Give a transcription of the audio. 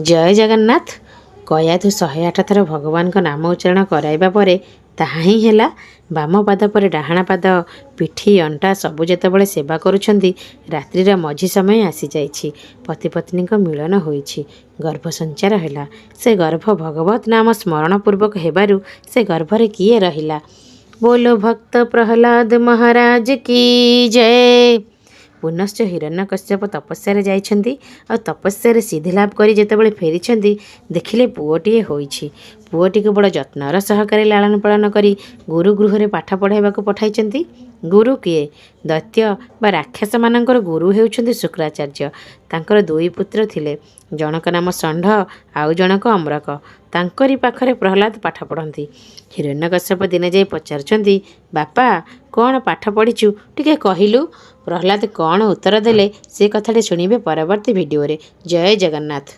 ଜୟ ଜଗନ୍ନାଥ। କୟାଧୁ 108 ଥର ଭଗବାନଙ୍କ ନାମ ଉଚ୍ଚାରଣ କରାଇବା ପରେ ତାହା ହିଁ ହେଲା। ବାମ ପାଦ ପରେ ଡାହାଣ ପାଦ, ପିଠି, ଅଣ୍ଟା ସବୁ ଯେତେବେଳେ ସେବା କରୁଛନ୍ତି, ରାତ୍ରିର ମଝି ସମୟ ଆସିଯାଇଛି। ପତିପତ୍ନୀଙ୍କ ମିଳନ ହୋଇଛି, ଗର୍ଭ ସଞ୍ଚାର ହେଲା। ସେ ଗର୍ଭ ଭଗବତ ନାମ ସ୍ମରଣ ପୂର୍ବକ ହେବାରୁ ସେ ଗର୍ଭରେ କିଏ ରହିଲା? ବୋଲୋ ଭକ୍ତ ପ୍ରହ୍ଲାଦ ମହାରାଜ କି ଜୟ। ପୁନଶ୍ଚ ହିରଣ୍ୟକଶ୍ୟପ ତପସ୍ୟାରେ ଯାଇଛନ୍ତି, ଆଉ ତପସ୍ୟାରେ ସିଦ୍ଧିଲାଭ କରି ଯେତେବେଳେ ଫେରିଛନ୍ତି, ଦେଖିଲେ ପୁଅଟିଏ ହୋଇଛି। ପୁଅଟିକୁ ବଡ଼ ଯତ୍ନର ସହକାରେ ଲାଳନ ପାଳନ କରି ଗୁରୁଗୃହରେ ପାଠ ପଢ଼ାଇବାକୁ ପଠାଇଛନ୍ତି। ଗୁରୁ କିଏ? ଦୈତ୍ୟ ବା ରାକ୍ଷସମାନଙ୍କର ଗୁରୁ ହେଉଛନ୍ତି ଶୁକ୍ରାଚାର୍ଯ୍ୟ। ତାଙ୍କର ଦୁଇ ପୁତ୍ର ଥିଲେ, ଜଣକ ନାମ ଷଣ୍ଢ, ଆଉ ଜଣକ ଅମ୍ରକ। ତାଙ୍କରି ପାଖରେ ପ୍ରହ୍ଲାଦ ପାଠ ପଢ଼ନ୍ତି। ହିରଣ୍ୟକଶ୍ୟପ ଦିନେ ଯାଇ ପଚାରୁଛନ୍ତି, ବାପା, କ'ଣ ପାଠ ପଢ଼ିଛୁ ଟିକେ କହିଲୁ? ପ୍ରହ୍ଲାଦ କ'ଣ ଉତ୍ତର ଦେଲେ, ସେ କଥାଟି ଶୁଣିବେ ପରବର୍ତ୍ତୀ ଭିଡ଼ିଓରେ। ଜୟ ଜଗନ୍ନାଥ।